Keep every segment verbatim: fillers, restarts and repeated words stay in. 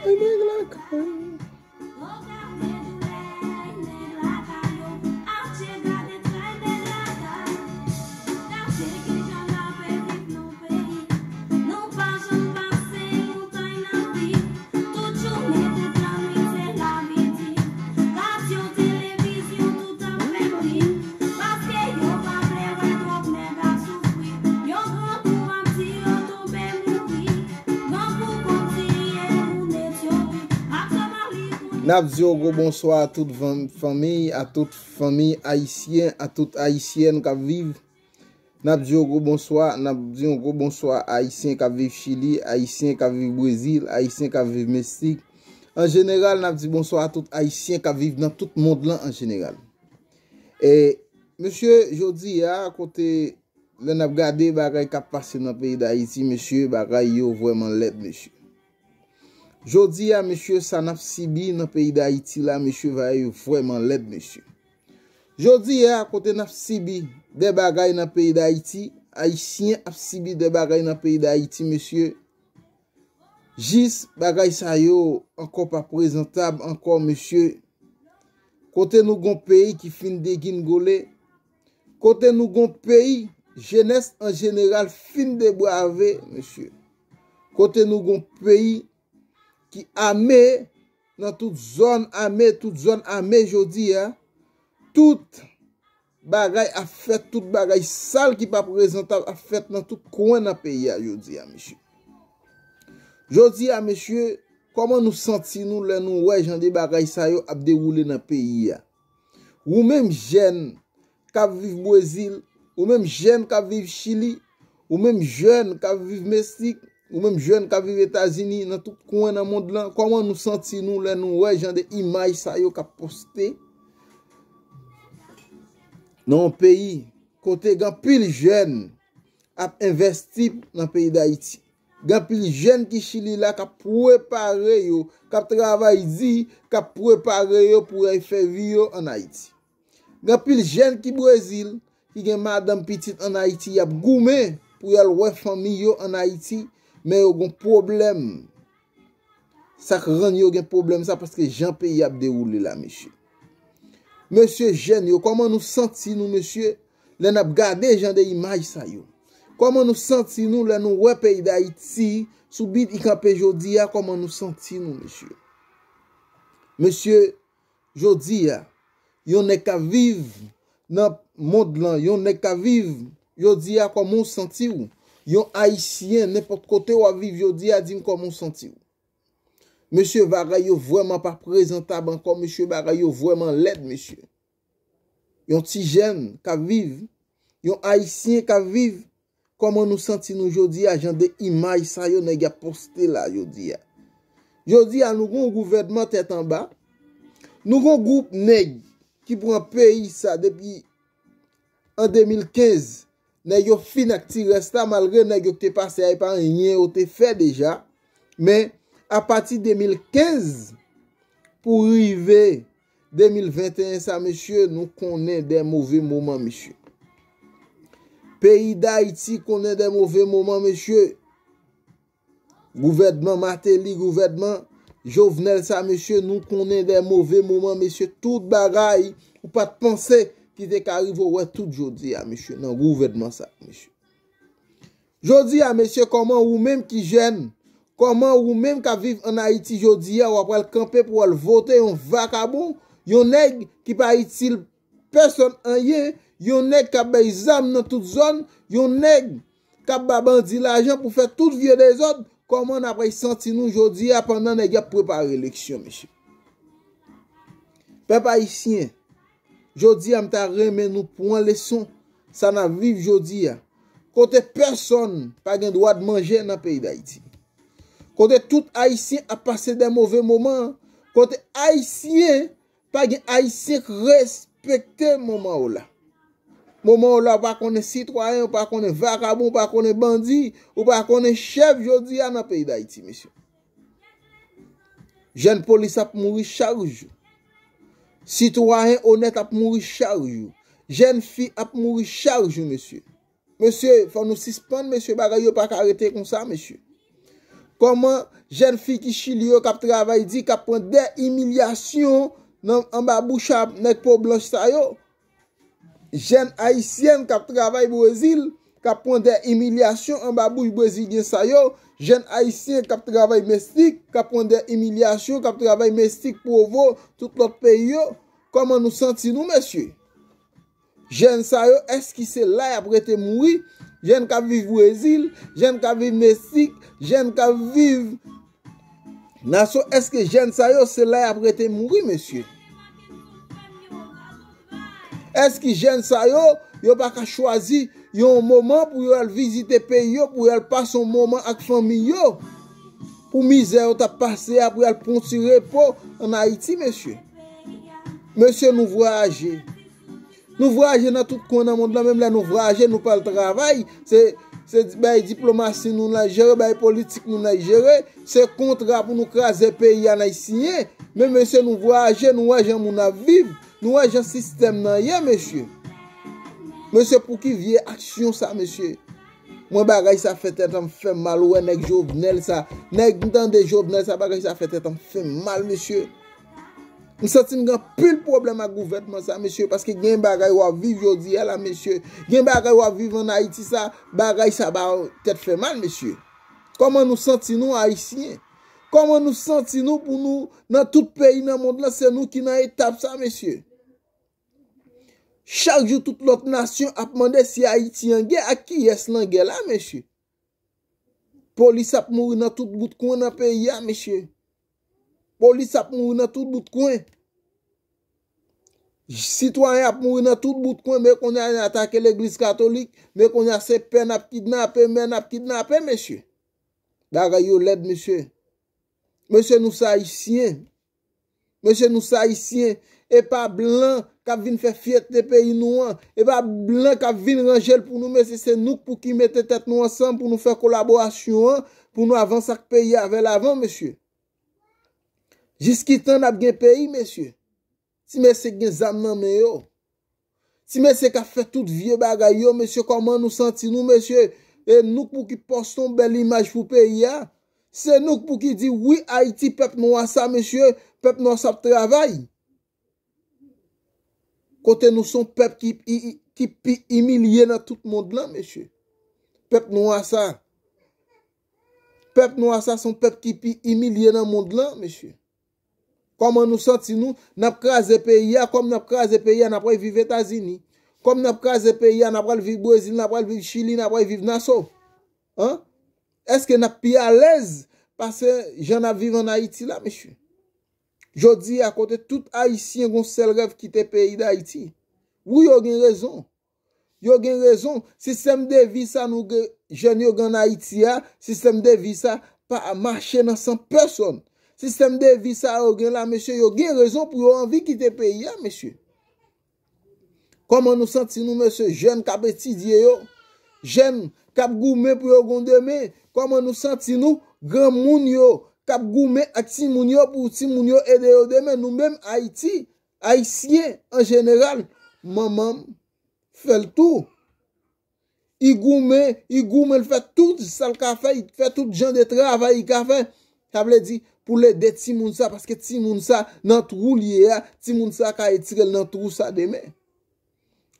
Nèg lakay. N ap di yon gwo bonswa a tout van- fanmi, a tout fanmi ayisyen, a tout ayisyèn k ap viv. N ap di yon gwo bonswa, n ap di yon gwo bonswa ayisyen k ap viv Chili, ayisyen k ap viv Brezil, ayisyen k ap viv Meksik. An jeneral, n ap di bonswa a tout ayisyen k ap viv nan tout mond lan an jeneral. E, mesye, jodi a, kote lè n ap gade bagay k ap pase nan peyi Dayiti, mesye, bagay yo vrèman lèd, mesye. Jodi a, mesye, sa n ap sibi nan peyi Dayiti la, mesye, bagay yo vrèman lèd, mesye. Jodi a, kote n ap sibi de bagay nan peyi Dayiti, ayisyen ap sibi de bagay nan peyi Dayiti, mesye. Jis bagay sa yo ankò pa prezantab ankò, mesye. Kote nou gon peyi ki fin degingole, kote nou gon peyi jenès an jeneral fin debrave, mesye. Kote nou gon peyi ki ame nan tout zòn ame, tout zòn ame jodi a, tout bagay ap fèt, tout bagay sal ki pa prezantab ap fèt nan tout kwen nan peyi a jodi a, mesye. Jodi a, mesye, kòman nou santi nou lè nou wè jan de bagay sa yo ap dewoule nan peyi a? Ou menm jèn k ap viv Brezil, ou menm jèn k ap viv Chili, ou menm jèn k ap viv Meksik, ou menm jèn k ap viv Etazini, nan tout kwen nan mond lan, kòman nou santi nou lè nou wè jan de imaj sa yo k ap poste nan yon peyi kote gen anpil jèn ap envèsti nan peyi Dayiti? Gen anpil jèn ki Chili la k ap prepare yo, k ap travay di, k ap prepare yo pou y al fè vi yo ann Ayiti. Gen anpil jèn ki Brezil, ki gen madanm, pitit ann Ayiti, y ap goumen pou y al wè fanmi yo ann Ayiti, men yo gon pwoblèm. Sa k rann yo gen pwoblèm sa, paske jan peyi ap dewoule la, mesye. Mesye, jèn yo, kòman nou santi nou, mesye, lè n ap gade jan de imaj sa yo? Kòman nou santi nou lè nou wè peyi Dayiti sou bit i kanpe jodi a? Kòman nou santi nou, mesye? Mesye, jodi a, yon nèg k ap viv nan mond lan, yon nèg k ap viv jodi a, kòman w santi w? Yon ayisyen, nenpòt kote w ap viv jodi a, di m kòman w santi w. Mesye, bagay yo vrèman pa prezantab ankò, mesye, bagay yo vrèman lèd, mesye. Yon ti jèn k ap viv, yon ayisyen k ap viv, kòman nou santi nou jodi a, jan de imaj sa yo nèg ap poste la jodi a? Jodi a, nou gon gouvènman tèt anba, nou gon gwoup nèg ki pran peyi sa depi an de mil kenz, nèg yo fin ak ti rès la, malgre nèg yo ki te pase a, e pa anyen yo te fè deja. Men, apati de mil kenz pou rive de mil venteyen sa, mesye, nou konnen de move moman, mesye. Peyi Dayiti konnen de move moman, mesye. Gouvènman Martelly, gouvènman Jovenel sa, mesye, nou konnen de move moman, mesye. Tout bagay ou pa t panse ki te ka rive, w wè tout jodi a, mesye, nan gouvènman sa, mesye. Jodi a, mesye, kòman ou menm ki jèn, kòman ou menm k ap viv ann Ayiti jodi a, w ap pral kanpe pou w al vote yon vakabon, yon nèg ki pa itil pèsonn anyen, yon nèg k ap bay zam nan tout zòn, yon nèg k ap ba bandi lajan pou fè tout vye dezòd, kòman n ap santi nou jodi a pandan nèg y ap prepare eleksyon, mesye? Pèp ayisyen, jodi a m ta renmen nou pran leson sa n ap viv jodi a. Kote pèsonn pa gen dwa manje nan peyi Dayiti. Kote tout ayisyen ap pase de move moman. Kote ayisyen, pa gen ayisyen k respekte moman w la. Moman w la, ou pa konnen sitwayen, ou pa konnen vakabon, ou pa konnen bandi, ou pa konnen chèf jodi a nan peyi Dayiti, mesye. Jèn polis ap mouri chak jou. Sitwayen onèt ap mouri chak jou. Jèn fi ap mouri chak jou, mesye. Mesye, fò nou sispann, mesye, bagay yo pa ka rete konsa, mesye. Kòman Jèn fi ki Chili yo k ap travay di, k ap pran de imilyasyon nan, anba bouch a nèg po blanch sa yo. Jèn ayisyèn k ap travay Brezil, k ap pran de imilyasyon anba bouch brezilyen sa yo. Jèn ayisyen k ap travay Meksik, k ap pran de imilyasyon, k ap travay Meksik, Provo, tout lòt peyi yo. Kòman nou santi nou, mesye? Jèn sa yo, èske se la y ap rete mouri? Jèn k ap viv Brezil, jèn k ap viv Meksik, jèn k ap viv Naso, èske jèn sa yo, se la y ap rete mouri, mesye? Èske jèn sa yo, yo pa ka chwazi yon moman pou yo al vizite peyi yo, pou yo al pase yon moman ak fanmi yo? Pou mizè yo t ap pase a, pou yo al pran ti repo ann Ayiti, mesye? Mesye, nou vwayaje. Nou vwayaje nan tout kwen nan mond lan, menm lè nou vwayaje, nou pa al travay, se, se bay diplomasi nou n al jere, bay politik nou n al jere, se kontra pou nou kraze peyi a n al siyen. Men mesye, nou vwayaje, nou wè jan moun ap viv, nou wè jan sistèm nan ye, mesye. Mesye, pou ki vye aksyon sa, mesye? Mwen, bagay sa fè tèt an m fè m mal, ou wè nèg Jovenel sa, nèg m tande Jovenel sa, bagay sa fè tèt an m fè m mal, mesye. M santi m gen anpil pwoblèm ak gouvènman sa, mesye, paske gen bagay w ap viv jodi a la, mesye. Gen bagay w ap viv ann Ayiti sa, bagay sa ba tèt fè mal, mesye. Kòman nou santi nou, Ayisyen? Kòman nou santi nou pou nou, nan tout peyi nan mond lan, se nou ki nan etap sa, mesye? Chak jou, tout lòt nasyon ap mande si Ayiti an gè, ak kiyès nan gè la, mesye. Polis ap mouri nan tout bout kwen nan peyi a, mesye. Polis ap mouri nan tout bout kwen. Sitwayen ap mouri nan tout bout kwen, men kounye a, y atake legliz katolik, men kounye a, se pè n ap kidnape, mè n ap kidnape, mesye. Bagay yo lèd, mesye. Mesye, nou se Ayisyen. Mesye, nou se Ayisyen. E pa blan k ap vin fè fyète peyi nou an. E pa blan k ap vin ranje l pou nou, mesye. Se nou k pou ki mete tèt nou ansanm pou nou fè kolaborasyon an, pou nou avanse ak peyi a vè lavan, mesye. Jiskitan n ap gen peyi, mesye. Ti mesye k gen zam nan men yo. Ti mesye k ap fè tout vye bagay yo, mesye, kòman nou santi nou, mesye? E nou k pou ki poste yon bèl imaj pou peyi a. Se nou k pou ki di, wi, Ayiti, pèp nwa sa, mesye, pèp nwa sa ap travay. Kote nou se yon pèp ki, i- i- ki pi imilye nan tout mond lan, mesye. Pèp nwa sa. Pèp nwa sa se yon pèp ki pi imilye nan mond lan, mesye. Kòman nou santi nou? N ap kraze peyi a, kòm n ap kraze peyi a, n ap al viv Etazini. Kòm n ap kraze peyi a, n ap al viv Brezil, n ap al viv Chili, n ap al viv Naso. An? Èske n ap pi alèz pase jan n ap viv ann Ayiti la, mesye? Jodi a, kote tout Ayisyen gon sèl rèv kite peyi Dayiti. Wi, yo gen rezon. Yo gen rezon. Sistèm de vi sa nou gen, jèn yo gen ann Ayiti a, sistèm de vi sa pa mache nan san pèsòn. Sistèm de vi sa yo gen la, mesye, yo gen rezon pou yo anvi kite peyi a, mesye. Kòman nou santi nou, mesye, jèn k ap etidye yo, jèn k ap goumen pou yo gon demen? Kòman nou santi nou, granmoun yo k ap goumen ak timoun yo pou timoun yo ede yo demen? Nou menm Ayiti, Ayisyen an jeneral, manman m fè l tou. I goumen, i goumen, l fè tout sa l ka fè, i fè tout jan de travay i ka fè. Sa vle di, pou l ede timoun sa, paske timoun sa, nan twou l ye a, timoun sa ka etire l nan twou sa demen.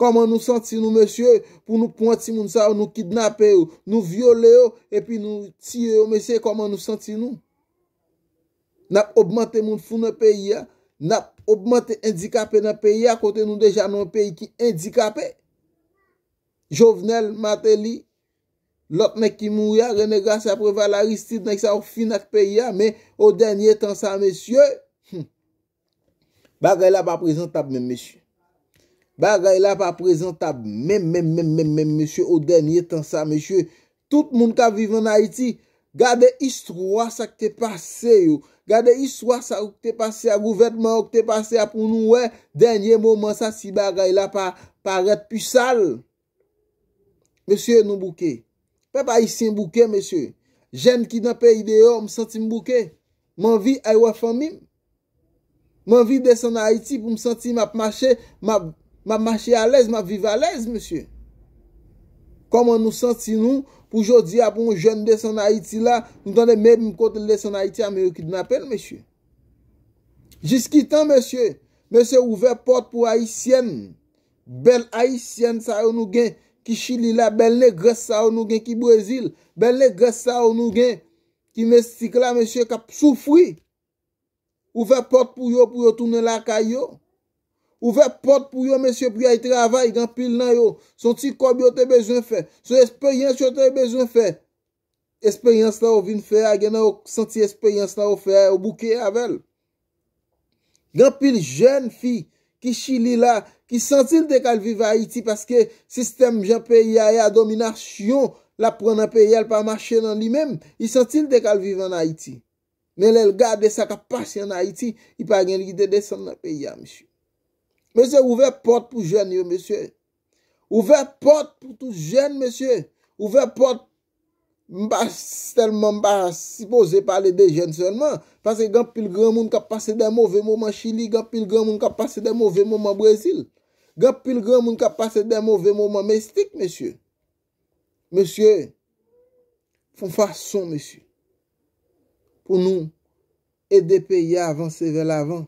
Kòman nou santi nou, mesye, pou nou pran timoun sa yo, nou kidnape yo, nou vyole yo, epi nou tiye yo, mesye, kòman nou santi nou? N ap ogmante moun fou nan peyi a, n ap ogmante andikape nan peyi a, kote nou deja nan yon peyi ki andikape. Jovenel, Martelly, lòt nèg ki mouri a, Rene Gracia, Preval, Aristide, nèg sa yo fin ak peyi a, men o dènye tan sa, mesye, hmm, bagay la pa prezantab menm, mesye. Bagay la pa prezantab menm, menm, menm, menm, menm, mesye, o dènye tan sa, mesye. Tout moun k ap viv ann Ayiti, gade istwa sa k te pase yo. Gade istwa sa yo k te pase a, gouvènman yo k te pase a, pou nou wè dènye moman sa si bagay la pa parèt pi sal. Mesye, nou bouke. Pèp ayisyen bouke, mesye. Jèn ki nan peyi deyò, m santi m bouke. M anvi al wè fanmi m. M anvi desann Ayiti pou m santi m ap mache, m ap, m ap mache alèz, m ap viv alèz, mesye. Kòman nou santi nou pou jodi a, pou yon jèn desann Ayiti la, nou tande menm kote l desann Ayiti a, men yo kidnape l, mesye. Jiskitan, mesye, mesye, ouvè pòt pou ayisyèn, bèl ayisyèn sa yo nou gen ki Chili la, bèl negrès sa yo nou gen ki Brezil, bèl negrès sa yo nou gen ki Meksik la, mesye, k ap soufri. Ouvè pòt pou yo, pou yo tounen lakay yo. Ouvè pòt pou yo, mesye, pou y al travay, gen anpil nan yo. Se yon ti kòb yo te bezwen fè. Se yon esperyans yo te bezwen fè. Esperyans la yo vin fè a, gen nan yo santi esperyans la yo fè a, yo bouke avè l. Gen anpil jèn fi ki Chili la, ki santi l te ka al viv Ayiti paske sistèm jan peyi a ye a, dominasyon l ap pran nan peyi a, l pa mache nan li menm. Li santi l te ka al viv ann Ayiti. Men lè l gade sa k ap pase ann Ayiti, li pa gen li te desann nan peyi a, mesye. Mesye, ouvè pòt pou jèn yo, mesye. Ouvè pòt pou tout jèn, mesye. Ouvè pòt. M pa s- tèlman m pa sipoze pale de jèn sèlman, paske gen anpil granmoun k ap pase de move moman Chili, gen anpil granmoun k ap pase de move moman Brezil. Gen anpil granmoun k ap pase de move moman Meksik, mesye. Mesye, fè yon fason, mesye, pou nou ede peyi a avanse vè lavan.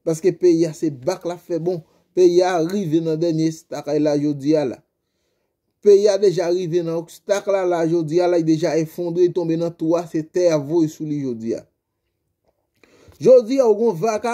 Paske peyi a se bak l ap fè bon. Peyi a rive nan dènye estak la jodi a la. Peyi a deja rive nan obstak la, la jodi a la, li deja efondre, li tonbe nan twou a, se tè a voye sou li jodi a. Jodi a, ou gon vaka